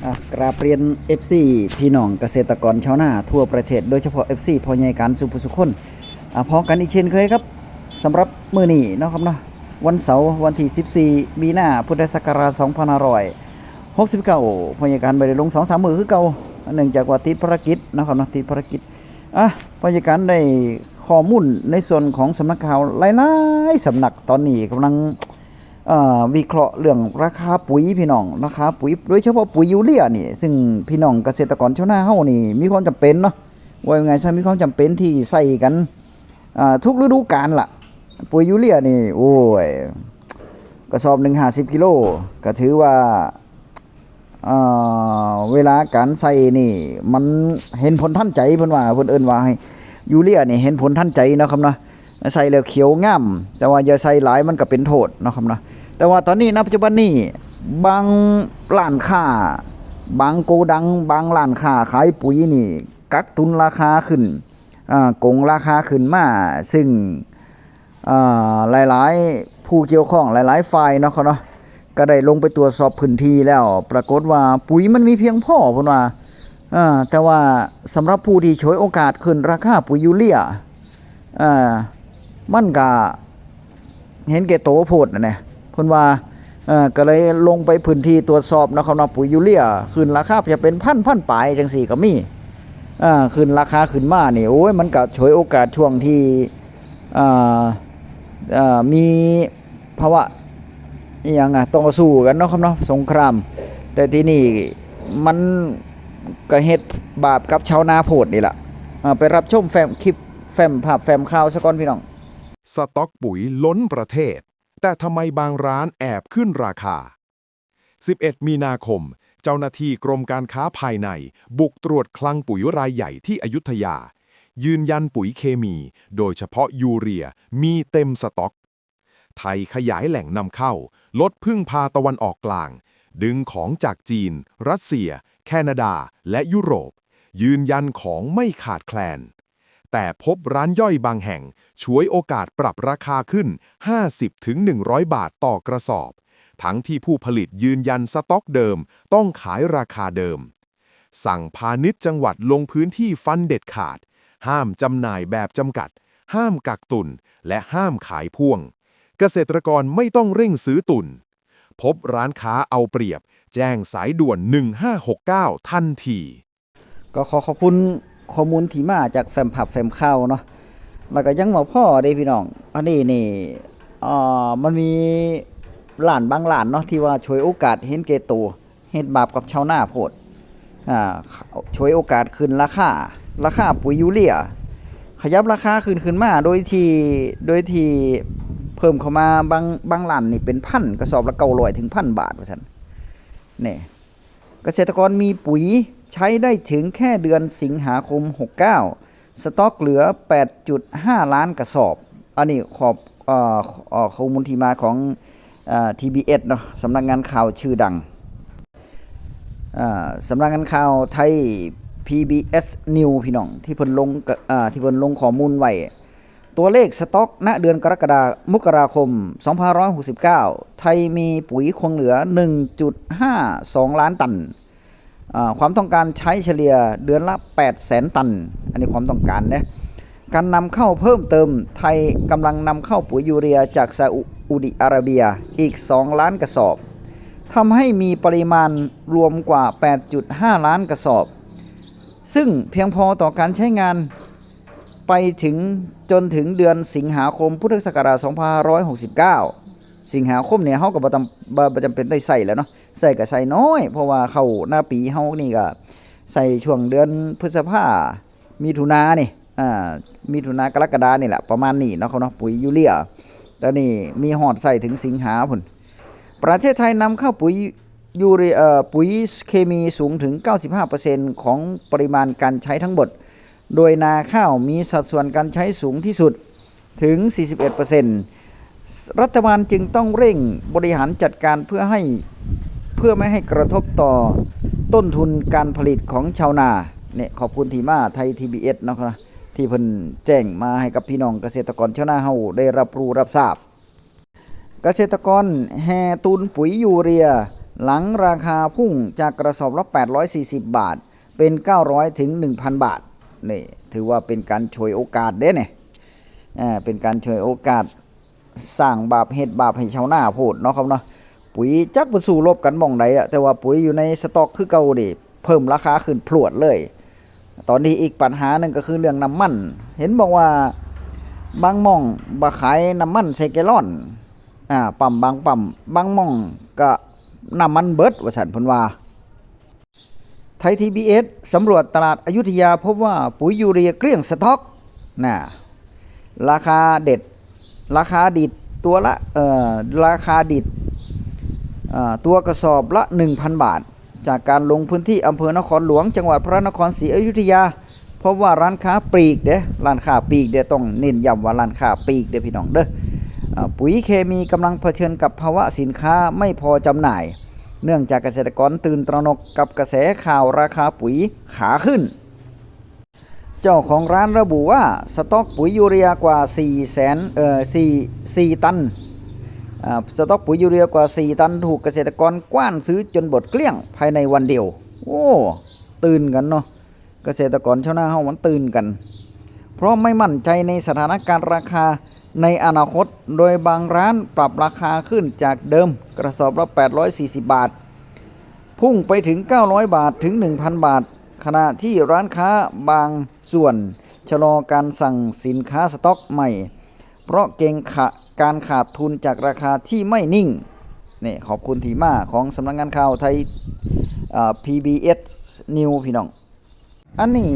ອ່ะ กราบเรียน เอฟซี พี่น้องเกษตรกรชาวนาทั่วประเทศ โดยเฉพาะ เอฟซี พ่อใหญ่การสุภุสุคน อ่ะ พ้อกันอีกเช่นเคยครับ สำหรับมื้อนี้เนาะครับเนาะ วันเสาร์วันที่สิบสี่ มีนา พุทธศักราช สองพันห้าร้อยหกสิบเก้า พ่อใหญ่การบ่ได้ลง สองสาม มื้อคือเก่า เนื่องจากว่าติดภารกิจเนาะครับเนาะ ติดภารกิจ อ่ะ พ่อใหญ่การได้ข้อมูลในส่วนของสำนักข่าวหลายๆ สำนัก ตอนนี้กำลัง เอ่อ วิเคราะห์เรื่องราคาปุ๋ยพี่น้อง ราคาปุ๋ย โดยเฉพาะปุ๋ยยูเรียนี่ ซึ่งพี่น้องเกษตรกรชาวนาเฮานี่มีความจำเป็นเนาะ ว่าง่ายๆซะ มีความจำเป็นที่ใช้กัน อ่า ทุกฤดูกาลล่ะ ปุ๋ยยูเรียนี่ โอ้ย กระสอบหนึ่ง ห้าสิบ กิโล ก็ถือว่า เอ่อ เวลาการใช้นี่มันเห็นผลทันใจ เพิ่นว่า เพิ่นเอิ้นว่าให้ยูเรียนี่เห็นผลทันใจเนาะครับเนาะ ใช้แล้วเขียวงาม แต่ว่าอย่าใช้หลายมันก็เป็นโทษเนาะครับเนาะ แต่ว่าตอนนี้ ณ ปัจจุบันนี้ บางร้านค้า บางโกดัง บางร้านค้าขายปุ๋ยนี่ กักตุนราคาขึ้น อ่า โกงราคาขึ้นมา ซึ่ง อ่า หลายๆ ผู้เกี่ยวข้องหลายๆ ฝ่ายเนาะครับเนาะ ก็ได้ลงไปตรวจสอบพื้นที่แล้ว ปรากฏว่าปุ๋ยมันมีเพียงพอ เพิ่นว่า อ่า แต่ว่าสำหรับผู้ที่ฉวยโอกาสขึ้นราคาปุ๋ยยูเรีย อ่า มันก็เห็นแก่โตโพดนั่นแหละ เพิ่นว่า เอ่อ ก็เลยลงไปพื้นที่ตรวจสอบเนาะครับเนาะ ปุ๋ยยูเรียขึ้นราคาจะเป็นพัน พันปลายจังซี้ก็มี อ่า ขึ้นราคาขึ้นมานี่ โอ้ย มันก็ฉวยโอกาสช่วงที่ อ่า อ่า มีภาวะอิหยังอะ ต่อสู้กันเนาะครับเนาะ สงคราม แต่ทีนี้มันก็เฮ็ดบาปกับชาวนาโพดนี่ล่ะ อ่า ไปรับชมแฟ้มคลิป แฟ้มภาพแฟ้มข่าวซะก่อนพี่น้อง สต็อกปุ๋ยล้นประเทศ แต่ทำไมบางร้านแอบขึ้นราคา สิบเอ็ด มีนาคม เจ้าหน้าที่กรมการค้าภายในบุกตรวจคลังปุ๋ยรายใหญ่ที่อยุธยา ยืนยันปุ๋ยเคมี โดยเฉพาะยูเรีย มีเต็มสต็อก ไทยขยายแหล่งนำเข้า ลดพึ่งพาตะวันออกกลาง ดึงของจากจีน รัสเซีย แคนาดา และยุโรป ยืนยันของไม่ขาดแคลน แต่พบร้านย่อยบางแห่งฉวยโอกาสปรับราคาขึ้น ห้าสิบถึงหนึ่งร้อย บาทต่อกระสอบ ทั้งที่ผู้ผลิตยืนยันสต็อกเดิมต้องขายราคาเดิม สั่งพาณิชย์จังหวัดลงพื้นที่ฟันเด็ดขาด ห้ามจำหน่ายแบบจำกัด ห้ามกักตุน และห้ามขายพ่วง เกษตรกรไม่ต้องเร่งซื้อตุน พบร้านค้าเอาเปรียบ แจ้งสายด่วน หนึ่งห้าหกเก้า ทันที ก็ขอขอบคุณข้อมูลที่มาจากแฟ้มภาพแฟ้มข่าวเนาะ แล้วก็ยังบ่พอเด้พี่น้อง อันนี้นี่ เอ่อ มันมีร้านบางร้านเนาะ ที่ว่าฉวยโอกาสเห็นแก่โต เฮ็ดบาปกับชาวนาโพด อ่า ฉวยโอกาสขึ้นราคา ราคาปุ๋ยยูเรีย ขยับราคาขึ้น ขึ้นมา โดยที่ โดยที่เพิ่มเข้ามา บาง บางร้านนี่เป็นพัน กระสอบละเก้าร้อยถึงพันบาท ว่าซั่น นี่ เกษตรกรมีปุ๋ยใช้ได้ถึงแค่เดือนสิงหาคม หกเก้า สต็อกเหลือ แปดจุดห้าล้านกระสอบ อันนี้ขอบ เอ่อ เอ่อ ข้อมูลที่มาของ เอ่อ ที บี เอส เนาะ สำนักงานข่าวชื่อดัง เอ่อ สำนักงานข่าวไทย พี บี เอส News พี่น้อง ที่เพิ่นลง เอ่อ ที่เพิ่นลงข้อมูลไว้ ตัวเลขสต็อก ณ เดือนกรกฎา มกราคม สองพันห้าร้อยหกสิบเก้า ไทยมีปุ๋ยคงเหลือ หนึ่งจุดห้าสองล้านตัน อ่า ความต้องการใช้เฉลี่ยเดือนละ แปดแสนตัน อันนี้ความต้องการเด้ การนำเข้าเพิ่มเติม ไทยกำลังนำเข้าปุ๋ยยูเรียจากซาอุดิอาระเบียอีก สองล้านกระสอบ ทำให้มีปริมาณรวมกว่า แปดจุดห้าล้านกระสอบ ซึ่งเพียงพอต่อการใช้งานไปถึง จนถึงเดือนสิงหาคม พุทธศักราช สองพันห้าร้อยหกสิบเก้า สิงหาคมเนี่ย เฮาก็บ่ต้อง บ่ บ่จำเป็นได้ใช้แล้วเนาะ ใช้ก็ใช้น้อย เพราะว่าข้าวนาปีเฮานี่ก็ใช้ช่วงเดือนพฤษภา มิถุนานี่ อ่า มิถุนากรกฎานี่แหละ ประมาณนี้เนาะครับเนาะ ปุ๋ยยูเรีย ตอนนี้มีฮอดใช้ถึงสิงหาพุ้น ประเทศไทยนำเข้าปุ๋ยยูเรีย เอ่อ ปุ๋ยเคมีสูงถึง เก้าสิบห้าเปอร์เซ็นต์ ของปริมาณการใช้ทั้งหมด โดยนาข้าวมีสัดส่วนการใช้สูงที่สุด ถึง สี่สิบเอ็ดเปอร์เซ็นต์ รัฐบาลจึงต้องเร่งบริหารจัดการเพื่อให้ เพื่อไม่ให้กระทบต่อต้นทุนการผลิตของชาวนา เนี่ย ขอบคุณที่มาไทย ที บี เอส เนาะครับ ที่เพิ่นแจ้งมาให้กับพี่น้องเกษตรกรชาวนาเฮาได้รับรู้รับทราบ เกษตรกรแห่ตุนปุ๋ยยูเรีย ຫຼັງລາຄາພຸ່ງຈາກກະສອບລະແປດຮ້ອຍສີ່ສິບບາດ ເປັນເກົ້າຮ້ອຍເຖິງໜຶ່ງພັນບາດ. ນີ້ຖືວ່າເປັນການສວຍໂອກາດເດ້ນີ້ ເປັນການສວຍໂອກາດ ສ້າງບາບເຮັດບາບໃຫ້ຊາວນາໂພດເນາະ ຄັບເນາະ. ປຸ໋ຍຈັກໄປສູ້ລົບກັນໝ່ອງໃດ ແຕ່ວ່າປຸ໋ຍຢູ່ໃນສະຕັອກຄືເກົ່ານີ້ ເພີ່ມລາຄາຂຶ້ນພລວດເລີຍ. ຕອນນີ້ອີກບັນຫາໜຶ່ງກໍຄືເລື່ອງນ້ຳມັນ ເຫັນບອກວ່າບາງໝ່ອງບໍ່ຂາຍນ້ຳມັນໃສ່ແກລອນ ອ່າ ປ້ຳບາງປ້ຳ ບາງໝ່ອງກໍນ້ຳມັນເບິດວ່າຊັ້ນ ເພິ່ນວ່າ. ໄທ ທີ ບີ ເອສ ສຳຫຼວດຕະຫຼາດອະຍຸທຍາ ພົບວ່າປຸ໋ຍຢູເຣຍເກ້ຽງສະຕັອກນະ ລາຄາເດັດ ລາຄາດີດຕົວລະ ເອີ ລາຄາດີດ ເອີ ຕົວກະສອບລະໜຶ່ງພັນບາດ. ຈາກການລົງພື້ນທີ່ອຳເພີນະຄອນຫຼວງ ຈັງຫວັດພະນະຄອນສີອະຍຸທຍາ ພົບວ່າຮ້ານຄ້າປລີກເດ້ ຮ້ານຄ້າປລີກເດ້ ຕ້ອງເນັ້ນຢ້ຳວ່າຮ້ານຄ້າປລີກເດ້ພີ່ນ້ອງເດີ ອາ ປຸ໋ຍເຄມີກຳລັງຜະເຊີນກັບພາວະສິນຄ້າໄມ່ພໍຈຳໜ່າຍ ເນື່ອງຈາກກະເສດຕະກອນຕື່ນຕຣະໜົກກັບກະແສຂ່າວລາຄາປຸ໋ຍຂາຂຶ້ນ. ເຈົ້າຂອງຮ້ານລະບຸວ່າ ສະຕັອກປຸ໋ຍຢູເຣຍກວ່າສີ່ແສນ ເອີ ສີ່ ສີ່ຕັນ ອາ ສະຕັອກປຸ໋ຍຢູເຣຍກວ່າສີ່ຕັນ ຖືກກະເສດຕະກອນກວ້ານຊື້ຈົນເບິດເກ້ຽງພາຍໃນວັນດຽວ. ໂອ້ ຕື່ນກັນເນາະ ກະເສດຕະກອນຊາວນາເຮົາມັນຕື່ນກັນ ເພາະໄມ່ໝັ້ນໃຈໃນສະຖານະການລາຄາໃນອະນາຄົດ ໂດຍບາງຮ້ານປັບລາຄາຂຶ້ນຈາກເດີມກະສອບລະແປດຮ້ອຍສີ່ສິບບາດ ພຸ່ງໄປເຖິງເກົ້າຮ້ອຍບາດເຖິງໜຶ່ງພັນບາດ ຂະນະທີ່ຮ້ານຄ້າບາງສ່ວນຊະລໍການສັ່ງສິນຄ້າສະຕັອກໃໝ່ ເພາະເກງຂະ ການຂາດທຶນຈາກລາຄາທີ່ໄມ່ນິ່ງ. ນີ້ ຂອບຄຸນທີ່ມາຂອງສຳນັກງານຂ່າວໄທ ເອີ ພີບີເອສ ນິວ ພີ່ນ້ອງ. ອັນນີ້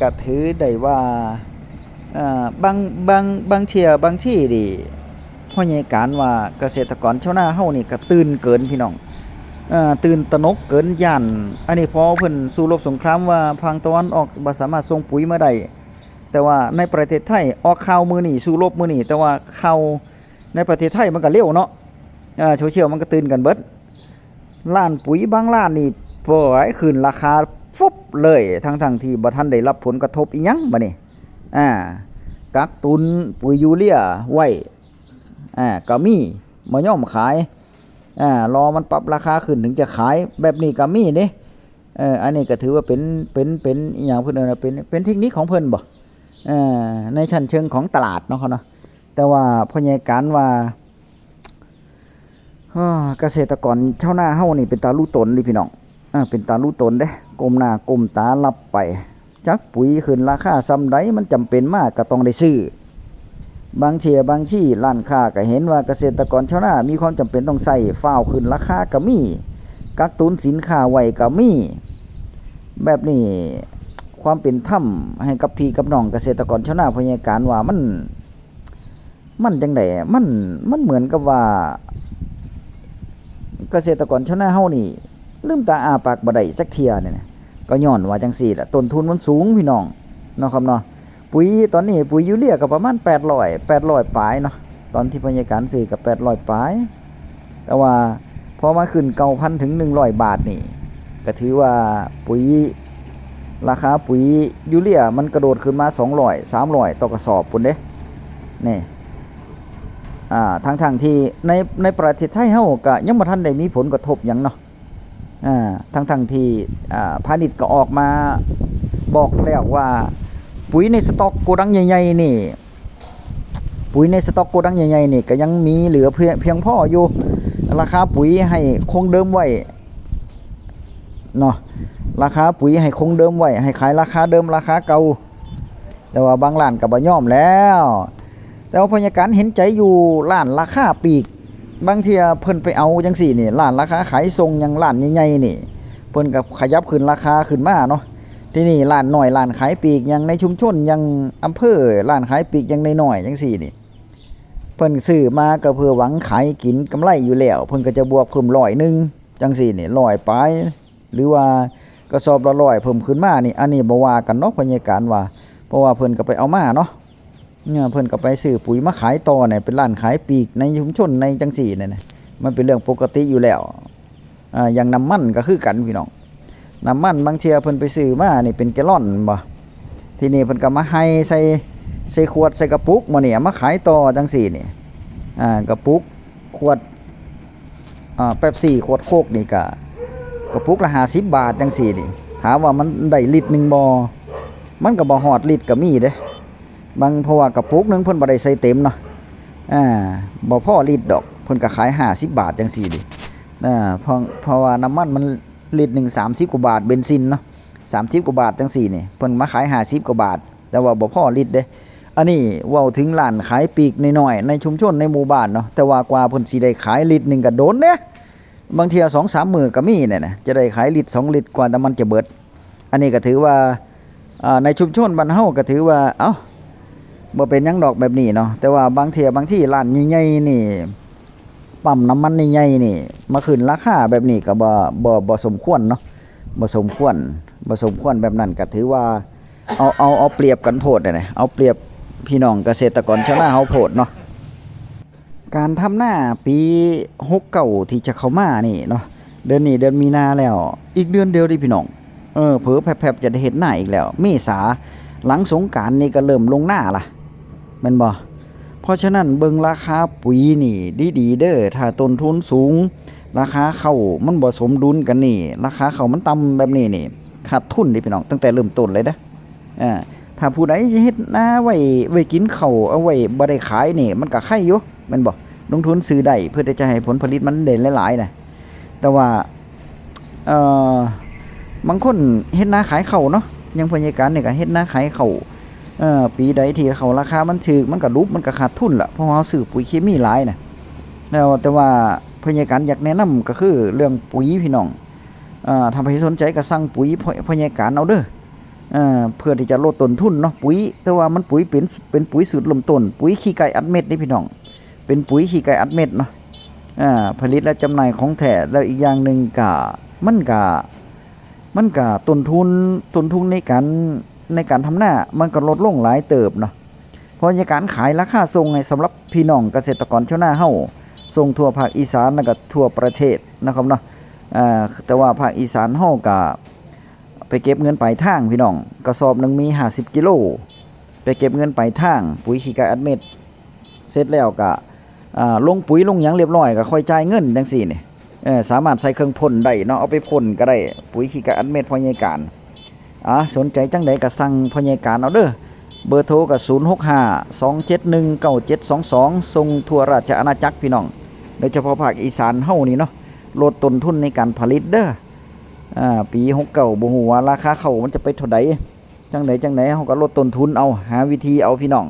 ກະຖືໄດ້ວ່າ ເອີ ບາງ ບາງ ບາງເທື່ອບາງທີນີ້ ພໍ່ໃຫຍ່ການວ່າກະເສດຕະກອນຊາວນາເຮົານີ້ກະຕື່ນເກີນພີ່ນ້ອງ ເອີ ຕື່ນຕະໜົກເກີນ ຢ້ານ ອັນນີ້ພໍເພິ່ນສູ້ລົບສົງຄາມວ່າພາກຕາເວັນອອກບໍ່ສາມາດສົ່ງປຸ໋ຍມາໄດ້ ແຕ່ວ່າໃນປະເທດໄທອອກຂ່າວມື້ນີ້ສູ້ລົບມື້ນີ້ ແຕ່ວ່າຂ່າວໃນປະເທດໄທມັນກະເລວເນາະ ເອີ ໂຊຊຽວມັນກະຕື່ນກັນເບິດ. ຮ້ານປຸ໋ຍບາງຮ້ານນີ້ ໂອ້ຍ ຂຶ້ນລາຄາຟຸບເລີຍ ທັງໆທີ່ບໍ່ທັນໄດ້ຮັບຜົນກະທົບອີ່ຫຍັງບາດນີ້ ອາ ກັກຕຸນປຸ໋ຍຢູເຣຍໄວ້ ອາ ກໍມີ ບໍ່ຍອມຂາຍ ອາ ລໍມັນປັບລາຄາຂຶ້ນເຖິງຈະຂາຍ ແບບນີ້ກໍມີເດ້. ເອີ ອັນນີ້ກໍຖືວ່າເປັນ ເປັນ ເປັນອີ່ຫຍັງເພິ່ນເອີ້ນວ່າ ເປັນ ເປັນເທັກນິກຂອງເພິ່ນບໍ ເອີ ໃນຊັ້ນເຊີງຂອງຕະຫຼາດເນາະ ເນາະ. ແຕ່ວ່າພໍ່ໃຫຍ່ການວ່າ ເອີ ກະເສດຕະກອນຊາວນາເຮົານີ້ເປັນຕາລຸຕົນເດ້ພີ່ນ້ອງ ເປັນຕາລຸຕົນເດ້ ກົ້ມໜ້າກົ້ມຕາຮັບໄປ ຈັກປຸ໋ຍຂຶ້ນລາຄາສ່ຳໃດ ມັນຈຳເປັນມາກໍຕ້ອງໄດ້ຊື້. ບາງເທື່ອບາງທີຮ້ານຄ້າກໍເຫັນວ່າກະເສດຕະກອນຊາວນາມີຄວາມຈຳເປັນຕ້ອງໃຊ້ ຟ້າວຂຶ້ນລາຄາກໍມີ ກັກຕຸນສິນຄ້າໄວ້ກໍມີ. ແບບນີ້ ຄວາມເປັນທຳໃຫ້ກັບພີ່ກັບນ້ອງກະເສດຕະກອນຊາວນາ ພະຍາການວ່າມັນ ມັນຈັ່ງໃດ ມັນ ມັນເໝືອນກັບວ່າ ກະເສດຕະກອນຊາວນາເຮົານີ້ລືມຕາອ້າປາກບໍ່ໄດ້ຈັກເທື່ອນີ້ນະ ກໍຍ້ອນວ່າຈັ່ງຊີ້ລະ ຕົ້ນທຶນມັນສູງພີ່ນ້ອງເນາະ ຄັບເນາະ. ປຸ໋ຍຕອນນີ້ ປຸ໋ຍຢູເຣຍກໍປະມານແປດຮ້ອຍ ແປດຮ້ອຍປາຍເນາະ ຕອນທີ່ພະຍາການຊື້ກໍແປດຮ້ອຍປາຍ ແຕ່ວ່າພໍມາຂຶ້ນເກົ້າພັນເຖິງໜຶ່ງຮ້ອຍບາດນີ້ ກໍຖືວ່າປຸ໋ຍ ລາຄາປຸ໋ຍຢູເຣຍມັນກະໂດດຂຶ້ນມາສອງຮ້ອຍ ສາມຮ້ອຍຕໍ່ກະສອບພຸ້ນເດ້ ນີ້ ອ່າ ທັງໆທີ່ໃນ ໃນປະເທດໄທເຮົາກະຍັງບໍ່ທັນໄດ້ມີຜົນກະທົບຫຍັງເນາະ ອ່າ ທັງໆທີ່ ອ່າ ພານິດກໍອອກມາບອກແລ້ວວ່າ ປຸ໋ຍໃນສະຕັອກໂກດັງໃຫຍ່ໆນີ້ ປຸ໋ຍໃນສະຕັອກໂກດັງໃຫຍ່ໆນີ້ກໍຍັງມີເຫຼືອພຽງ ພຽງພໍຢູ່ ລາຄາປຸ໋ຍໃຫ້ຄົງເດີມໄວ້ເນາະ ລາຄາປຸ໋ຍໃຫ້ຄົງເດີມໄວ້ ໃຫ້ຂາຍລາຄາເດີມ ລາຄາເກົ່າ ແຕ່ວ່າບາງຮ້ານກໍບໍ່ຍອມແລ້ວ. ແຕ່ວ່າພະຍາການເຫັນໃຈຢູ່ຮ້ານລາຄາປີກ ບາງເທື່ອເພິ່ນໄປເອົາຈັ່ງຊີ້ນີ້ ຮ້ານລາຄາຂາຍສົ່ງຫຍັງ ຮ້ານໃຫຍ່ໆນີ້ ເພິ່ນກໍຂະຫຍັບຂຶ້ນລາຄາຂຶ້ນມາເນາະ. ທີນີ້ຮ້ານນ້ອຍ ຮ້ານຂາຍປີກຫຍັງໃນຊຸມຊົນ ຢ່າງອຳເພີ ຮ້ານຂາຍປີກຫຍັງນ້ອຍໆຈັ່ງຊີ້ນີ້ ເພິ່ນຊື້ມາກໍເພື່ອຫວັງຂາຍກິນກຳໄລຢູ່ແລ້ວ ເພິ່ນກໍຈະບວກເພີ່ມຮ້ອຍໜຶ່ງຈັ່ງຊີ້ນີ້ ຮ້ອຍປາຍ ຫຼືວ່າກະສອບລະຮ້ອຍເພີ່ມຂຶ້ນມານີ້ ອັນນີ້ບໍ່ວ່າກັນເນາະ ພະຍາການວ່າ ເພາະວ່າເພິ່ນກໍໄປເອົາມາເນາະ ເພິ່ນກໍໄປຊື້ປຸ໋ຍມາຂາຍຕໍ່ໃນ ເປັນຮ້ານຂາຍປີກໃນຊຸມຊົນໃນຈັ່ງຊີ້ນັ້ນນະ ມັນເປັນເລື່ອງປົກກະຕິຢູ່ແລ້ວ. ອ່າ ຢ່າງນ້ຳມັນກໍຄືກັນພີ່ນ້ອງ ນ້ຳມັນບາງເທື່ອເພິ່ນໄປຊື້ມານີ້ເປັນແກລອນແມ່ນບໍ່ ທີນີ້ເພິ່ນກໍມາໄຮ່ໃສ່ ໃສ່ຂວດ ໃສ່ກະປຸກ ມື້ນີ້ເອົາມາຂາຍຕໍ່ຈັ່ງຊີ້ນີ້ ອ່າ ກະປຸກ ຂວດ ອາ ເປັບຊີ ຂວດໂຄກນີ້ກະ ກະປຸກລະຫ້າສິບບາດຈັ່ງຊີ້ນີ້ ຖາມວ່າມັນໄດ້ລິດໜຶ່ງບໍ່? ມັນກະບໍ່ຮອດລິດກະມີເດ້ ບາງ ເພາະວ່າກະປຸກໜຶ່ງເພິ່ນບໍ່ໄດ້ໃສ່ເຕັມເນາະ ອາ ບໍ່ພໍລິດດອກ ເພິ່ນກະຂາຍຫ້າສິບບາດຈັ່ງຊີ້ນີ້ ອາ ເພາະ ເພາະວ່ານ້ຳມັນມັນລິດໜຶ່ງສາມສິບກວ່າບາດ ເບັນຊິນເນາະ ສາມສິບກວ່າບາດຈັ່ງຊີ້ນີ້ ເພິ່ນມາຂາຍຫ້າສິບກວ່າບາດ ແຕ່ວ່າບໍ່ພໍລິດເດ້. ອັນນີ້ເວົ້າເຖິງຮ້ານຂາຍປີກນ້ອຍໆ ໃນຊຸມຊົນໃນໝູ່ບ້ານເນາະ ແຕ່ວ່າກວ່າເພິ່ນຊິໄດ້ຂາຍລິດໜຶ່ງກະໂດນເດ້ ບາງເທື່ອສອງສາມມື້ກະມີແນ່ນະ ຈະໄດ້ຂາຍລິດສອງລິດກວ່ານ້ຳມັນຈະເບິດ. ອັນນີ້ກະຖືວ່າ ອາ ໃນຊຸມຊົນບ້ານເຮົາກະຖືວ່າ ເອົ້າ ບໍ່ເປັນຫຍັງດອກແບບນີ້ເນາະ ແຕ່ວ່າບາງເທື່ອບາງທີຮ້ານໃຫຍ່ໆນີ້ ປ້ຳນ້ຳມັນໃຫຍ່ໆນີ້ ມາຂຶ້ນລາຄາແບບນີ້ກະບໍ່ ບໍ່ ບໍ່ສົມຄວນເນາະ ບໍ່ສົມຄວນ ບໍ່ສົມຄວນແບບນັ້ນ ກະຖືວ່າ ເອົາ ເອົາ ເອົາປຽບກັນໂພດຫັ້ນນະ ເອົາປຽບພີ່ນ້ອງກະເສດຕະກອນຊາວນາເຮົາໂພດເນາະ. ການທຳນາປີຫົກເກົ້າທີ່ຈະເຂົ້າມານີ້ເນາະ ເດືອນນີ້ເດືອນມີນາແລ້ວ ອີກເດືອນດຽວເດ້ພີ່ນ້ອງ ເອີ ເຜີແພັບໆຈະໄດ້ເຮັດນາອີກແລ້ວ ເມສາ ຫຼັງສົງການນີ້ກະເລີ່ມລົງນາລະ ແມ່ນບໍ່? ເພາະສະນັ້ນເບິ່ງລາຄາປຸຍນີ້ດີໆເດີ ຖ້າຕົ້ນທຶນສູງ ລາຄາເຂົ້າມັນບໍ່ສົມດຸນກັນນີ້ ລາຄາເຂົ້າມັນຕ່ຳແບບນີ້ນີ້ ຂາດທຶນເດ້ພີ່ນ້ອງ ຕັ້ງແຕ່ເລີ່ມຕົ້ນເລີຍເດີ. ອາ ຖ້າຜູ້ໃດເຮັດນາໄວ້ ໄວ້ກິນເຂົ້າ ເອົາໄວ້ບໍ່ໄດ້ຂາຍນີ້ ມັນກະໄຄຢູ່ ແມ່ນບໍ່? ລົງທຶນຊື້ໄດ້ ເພື່ອທີ່ຈະໃຫ້ຜົນຜະລິດມັນໄດ້ຫຼາຍໆນະ ແຕ່ວ່າ ເອີ ບາງຄົນເຮັດນາຂາຍເຂົ້າເນາະ ຢ່າງພະຍາການນີ້ກະເຮັດນາຂາຍເຂົ້າ ເອີ ປີໃດທີ່ເຂົ້າລາຄາມັນຖືກ ມັນກະຫຼຸບ ມັນກະຂາດທຶນລະ ເພາະວ່າເຮົາຊື້ປຸຍເຄມີຫຼາຍນະ. ແລ້ວ ແຕ່ວ່າພະຍາການຢາກແນະນຳກະຄືເລື່ອງປຸຍພີ່ນ້ອງ ອາ ຖ້າໃຜສົນໃຈກະສັ່ງປຸຍພະ ພະຍາການເອົາເດີ ເອີ ເພື່ອທີ່ຈະລົດຕົ້ນທຶນເນາະ ປຸຍ ແຕ່ວ່າມັນປຸຍເປັນ ເປັນປຸຍສູດເລີ່ມຕົ້ນ ປຸຍຂີ້ໄກ່ອັດເມັດເດ້ພີ່ນ້ອງ ເປັນປຸຍຂີ້ໄກ່ອັດເມັດເນາະ ອາ ຜະລິດແລະຈຳໜ່າຍຂອງແທ້ ແລ້ວອີກຢ່າງໜຶ່ງກະ ມັນກະ ມັນກະຕົ້ນທຶນ ຕົ້ນທຶນໃນການ ໃນການທຳນາ ມັນກະລົດລົງຫຼາຍເຕີບເນາະ. ເພາະໃນການຂາຍລາຄາສົ່ງໃຫ້ສຳລັບພີ່ນ້ອງກະເສດຕະກອນຊາວນາເຮົາ ສົ່ງທົ່ວພາກອີສານ ແລະກະທົ່ວປະເທດເນາະຄັບເນາະ ອາ ແຕ່ວ່າພາກອີສານເຮົາກະ ໄປເກັບເງິນປາຍທາງພີ່ນ້ອງ ກະສອບໜຶ່ງມີຫ້າສິບກິໂລ ໄປເກັບເງິນປາຍທາງ ປຸຍຂີ້ໄກ່ອັດເມັດ ເສັດແລ້ວກະ ອາ ລົງປຸຍລົງຫຍັງລຽບຮ້ອຍ ກະຄ່ອຍຈ່າຍເງິນຈັ່ງຊີ້ນີ້ ເອີ ສາມາດໃສ່ເຄື່ອງພົ່ນໄດ້ເນາະ ເອົາໄປພົ່ນກະໄດ້ ປຸຍຂີ້ໄກ່ອັດເມັດພໍ່ໃຫຍ່ການ. ອາ ສົນໃຈຈັ່ງໃດກະສັ່ງພໍ່ໃຫຍ່ການເອົາເດີ ເບີໂທກະ ສູນຫົກຫ້າ ສອງເຈັດໜຶ່ງ ເກົ້າເຈັດສອງສອງ ສົ່ງທົ່ວລາຊະອານາຈັກພີ່ນ້ອງ ໂດຍສະເພາະພາກອີສານເຮົານີ້ເນາະ ລົດຕົ້ນທຶນໃນການຜະລິດເດີ. ອາ ປີຫົກເກົ້າ ບໍ່ຮູ້ວ່າລາຄາເຂົ້າມັນຈະໄປເທົ່າໃດ ຈັ່ງໃດຈັ່ງໃດເຮົາກະລົດຕົ້ນທຶນເອົາ ຫາວິທີເອົາພີ່ນ້ອງ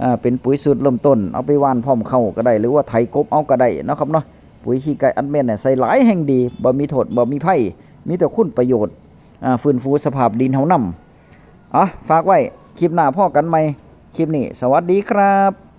ອາ ເປັນປຸຍສູດເລີ່ມຕົ້ນ ເອົາໄປຫວ່ານພ້ອມເຂົ້າກະໄດ້ ຫຼືວ່າໄຖກົບເອົາກະໄດ້ເນາະຄັບເນາະ. ປຸຍຂີ້ໄກ່ອັດເມັດນີ້ໃສ່ຫຼາຍແຮ່ງດີ ບໍ່ມີໂທດບໍ່ມີໄພ ມີແຕ່ຄຸນປະໂຫຍດ ອາ ຟື້ນຟູສະພາບດິນເຮົານຳ. ອາ ຝາກໄວ້ ຄລິບໜ້າພໍ້ກັນໃໝ່ ຄລິບນີ້ ສະຫວັດດີຄັບ.